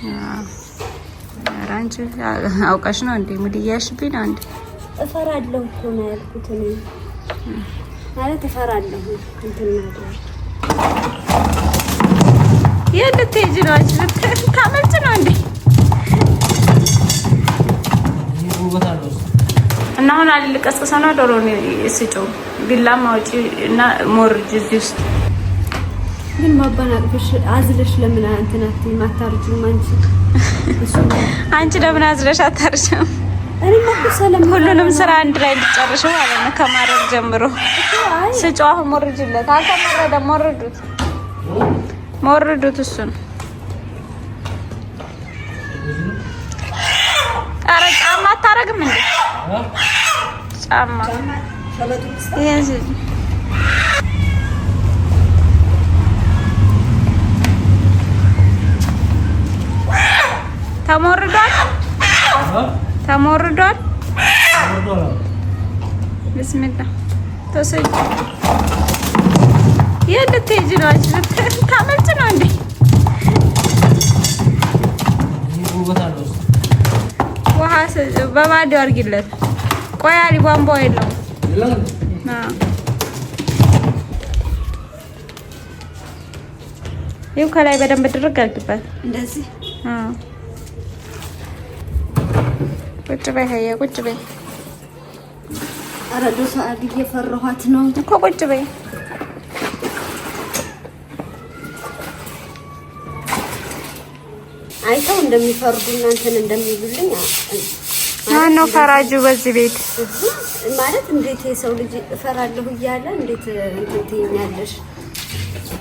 ኧረ አንቺ አውቀሽ ነው እንዴ? Mood እያያዝሽብኝ ነው እንዴ? እፈራለሁ እኮ ነው ያልኩት እኔ፣ ማለት እፈራለሁ እንትን ማድረግ። የት ልትሄጂ ነው አንቺ? ታመልጭ ነው እንዴ? ይህ ጉልበት አለው እሱ። እና አሁን አልቀስቅሰው ነው። ዶሮውን ስጪው፣ ቢላም አውጪ እና ሞርጅ እዚህ ውስጥ። ግን ማባናቅፍሽ አዝለሽ ለምን እንትን አትይም? አታርጂም አንቺ? እሱ አንቺ ለምን አዝለሽ አታርጅም? እኔማ እኮ ሰላም ሁሉንም ስራ አንድ ላይ እንድጨርሽ ማለት ነው፣ ከማረድ ጀምሮ። አይ። ስጪው፣ አሁን ሞርጅለት። አልተሞረደም። ሞርዱት፣ ሞርዱት እሱን። ኧረ ጫማ አታረግም እንዴ? ጫማ ይሄን ስጪ። ተሞርዷል፣ ተሞርዷል። ወርዷል። ብስሚላ ተወሰጅ። የት ልትሄጂ ነው አንቺ? ታመልጭ ነው እንዴ? ይህ ጉልበት አለው እሱ። ውሃ በባዶ አድርጊለት። ቆይ አሊ ቧንቧ የለውም። የለም እንዴ? አዎ። ይኸው ከላይ በደንብ ድርግ አድርጊበት። እንደዚህ? አዎ። ቁጭ በይ ሀያ፣ ቁጭ በይ። ኧረ ዶሳ እየፈራኋት ነው። እኮ ቁጭ በይ። አይተው እንደሚፈርዱ እናንተን እንደሚሉልኝ ማነው ፈራጁ በዚህ ቤት? ማለት እንዴት የሰው ልጅ እፈራለሁ እያለ እንዴት እንትን ትይኛለሽ?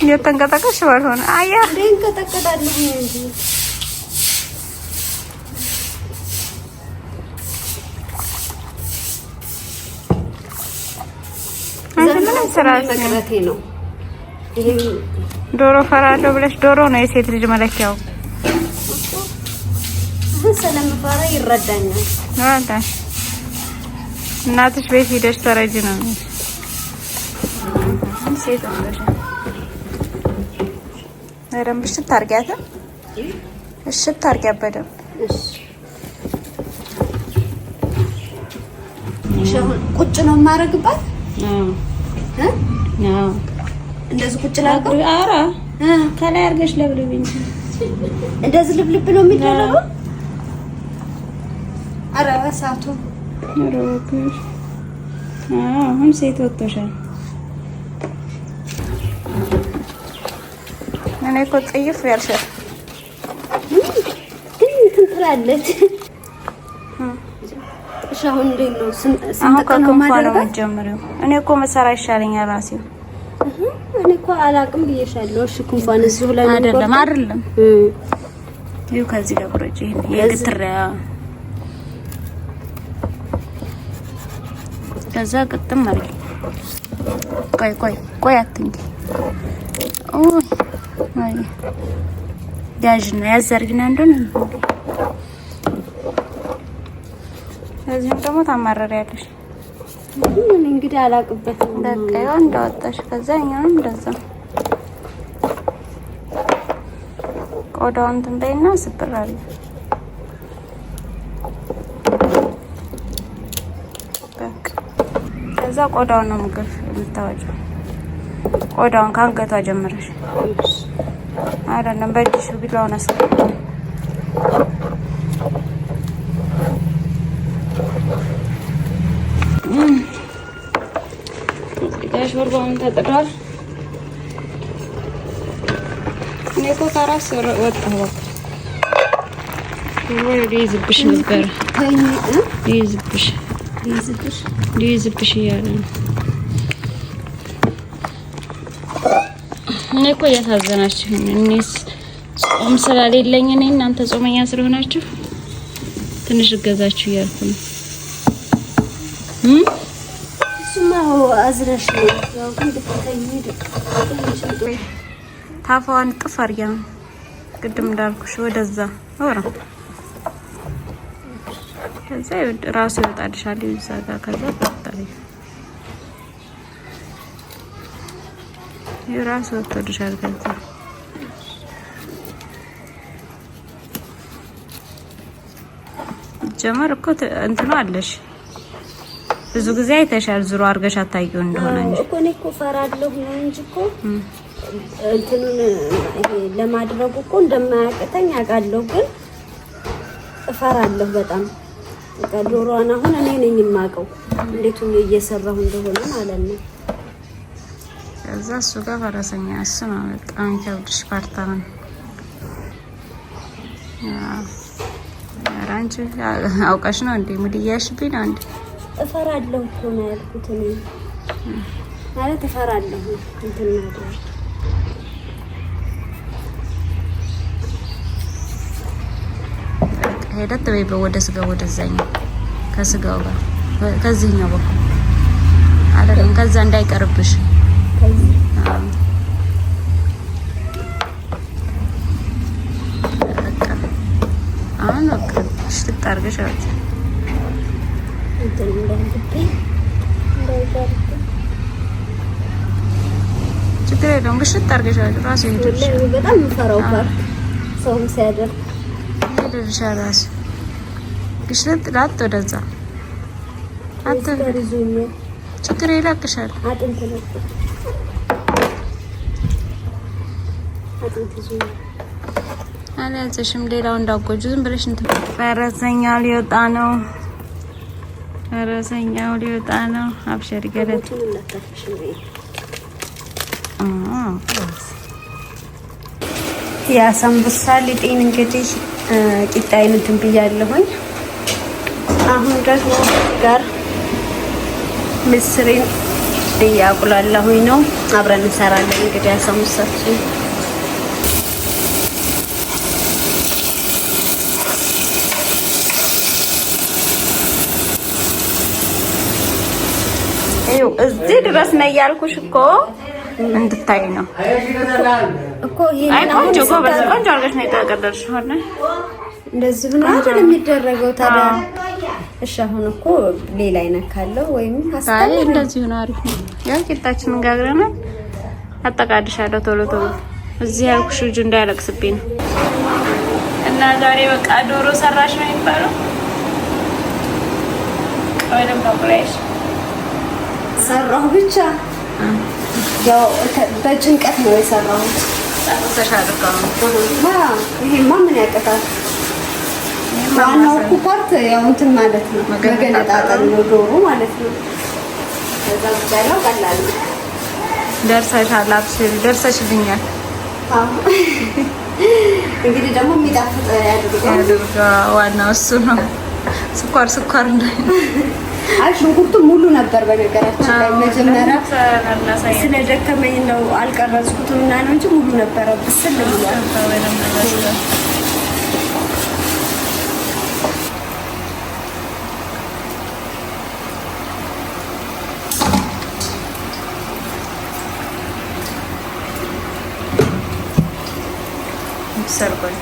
እየተንቀጠቀሽ ባልሆነ አያ። እንዴ እንቀጠቀጣለሁ እንጂ። አንቺ ምንም ስራ መቅረቴ ነው። ይሄም ዶሮ ፈራለሁ ብለሽ፣ ዶሮ ነው የሴት ልጅ መለኪያው። አሁን ስለምፈራ ይረዳኛል። ዋላ እናትሽ ቤት ሂደሽ ተረጂ ነው የሚልሽ። ሴት ወንዶች በደንብ እሽት አድርጊያት፣ እሽት አድርጊያት በደንብ። እሺ እሺ። አሁን ቁጭ ነው የማደርግባት እ እንደዚህ ቁጭ ላድርገው? ኧረ እ ከላይ አድርገሽ ለብልብ እንጂ። እንደዚህ ልብልብ ነው የሚደረገው? ኧረ እሳቱ። ኧረ እባክሽ። አዎ አሁን ሴት ወጥቶሻል። እኔ እኮ ጥይፍ ያልሻል። ግን እንትን ትላለች። እሺ አሁን እንዴት ነው? አሁን ስንት ቀን ነው ከክንፏ ነው የማደርጋት? የምትጀምሪው። እኔ እኮ መሰራ ይሻለኛል ራሴው። እኔ እኮ አላቅም ብዬሻለሁ። እሺ ክንፏን እዚሁ ላይ ነው አይደለም። የምቆርጠው? አይደለም። ይኸው ከዚህ ጋር ቁረጪ። ይሄን የግትሪያ ከዛ ቅጥም አድርጊ። ቆይ ቆይ ቆይ አትንኪ። ኦይ አይ ያዥና ያዝ አድርጊና እንደሆነ እዚህም ደግሞ ታማረሪያለሽ። ምን እንግዲህ አላቅበትም። በቃ ይኸው እንዳወጣሽ ከዛ እኛውንም እንደዛ ቆዳውን እንትን በይና ስብር አለ። በቃ ከዛ ቆዳውን ነው ምግብ የምታወጪው። ቆዳውን ከአንገቷ ጀምረሽ አይደለም፣ በእጅሽ ቢላውን አስገቢ። እዚህ ጋር ሾርባውን ተጥዷል። እኔ እኮ ከራስ ወጣሁ። በቃ ወይ ሊይዝብሽ ነበር። ተኝ እ ሊይዝብሽ። ሊይዝብሽ። ሊይዝብሽ እያለ ነው። እኔ እኮ እያሳዘናችሁ፣ እኔስ ጾም ስለሌለኝ እኔ እናንተ ጾመኛ ስለሆናችሁ ትንሽ እገዛችሁ እያልኩ ነው። እሱማ አዝነሽ ነው። ያው ግን ብትተኝ ታፋዋን ጥፍ አድርጊ። አሁን ቅድም እንዳልኩሽ ወደዛ ወራ ከዛ ራሱ ይወጣልሻል። እዛ ጋር ከዛ ጠጣሪ ራሱ ወጥቶልሻል። ከዛ ሲጀመር እኮ እንትኑ አለሽ ብዙ ጊዜ አይተሻል። ዙሮ አድርገሽ አታውቂው እንደሆነ እንጂ እኮ እኔ እኮ እፈራለሁ ነው እንጂ እኮ እንትኑን ይሄ ለማድረጉ እኮ እንደማያቅተኝ አውቃለሁ፣ ግን እፈራለሁ በጣም። በቃ ዶሮዋን አሁን እኔ ነኝ የማውቀው እንዴት ሆኜ እየሰራሁ እንደሆነ ማለት ነው። ከዛ እሱ ጋር ፈረሰኛ እሱ ነው በጣም ይከብድሽ part አሁን። ኧረ አንቺ አውቀሽ ነው እንዴ mood እያያሽብኝ ነው እንዴ? እፈራለሁ እኮ ነው ያልኩት እኔ ማለት እፈራለሁ እንትን ማድረግ። ሄደት በይ ወደ ስጋው ወደዛኛው ከስጋው ጋር ከዚህኛው በኩል አይደለም፣ ከዛ እንዳይቀርብሽ። ከዚህ አዎ። በቃ አሁን በቃ ሽጥጥ አድርገሽ አውጪ። እንትን እንዳይልብኝ እንዳይቀርብኝ። ችግር የለውም። ግሽጥ አድርገሽ አውጪ። ራሱ ይሄድልሻል። ወላሂ በጣም የምፈራው part ሰውም ሲያደርግ ይሄድልሻል ራሱ። ግሽጥ ላጥ ወደዛ አት ጋር ይዞኛል። ችግር ይለቅሻል። አጥንት ነው፣ አጥንት ይዞኛል። አልያዘሽም። ሌላው እንዳጎጁ ዝም ብለሽ እንትን። ፈረሰኛው ሊወጣ ነው። ፈረሰኛው ሊወጣ ነው። አብሸሪ ገለት ቦቱን እንዳታፈሽ ነው። የአሳምቡሳ ሊጤን እንግዲህ ቂጣዬን እንትን ብያለሁኝ። አሁን ደግሞ ጋር ምስሬን እያቁላላሁኝ ነው። አብረን እንሰራለን እንግዲህ አሳምቡሳችን። ይኸው እዚህ ድረስ ነው እያልኩሽ እኮ እንድታይ ነው። እኮ አይ ይሄንን አሁን ቆንጆ ጎበዝ፣ ቆንጆ አድርገሽ ነው የጠቀለልሽው። ሆነ እንደዚህ ሆኖ አይደል የሚደረገው ታዲያ? እሺ አሁን እኮ ሌላ አይነት ካለው ወይም አይ አስተምር እንደዚህ ነው፣ አሪፍ ነው። ያው ቂጣችንን ጋግረናል። አጠቃድሻለሁ ቶሎ ቶሎ። እዚህ ያልኩሽ ልጁ እንዳያለቅስብኝ ነው። እና ዛሬ በቃ ዶሮ ሰራሽ ነው የሚባለው። በደንብ አቁላይሽ ሰራሁ ብቻ ያው በጭንቀት ነው የሰራሁት። ጨርሰሻል እኮ አሁን። ይሄማ ምን ያቅታል? ዋናው እኮ part ያው እንትን ማለት ነው መገነጣጠል ነው ዶሮ ማለት ነው። ከዛ ብቻ ያለው ቀላል ነው። ደርሰሻል። አብሽሪ፣ ደርሰሽልኛል። አዎ እንግዲህ ደግሞ የሚጣፍጥ ያድርገው። ያድርገው። ዋናው እሱ ነው። ስኳር ስኳር እንዳይ አይ ሽንኩርቱ ሙሉ ነበር በነገራችን ላይ መጀመሪያ ስለደከመኝ ነው አልቀረጽኩትም እና ነው እንጂ ሙሉ ነበረ፣ ብስል ብሏል። ሰርጓል።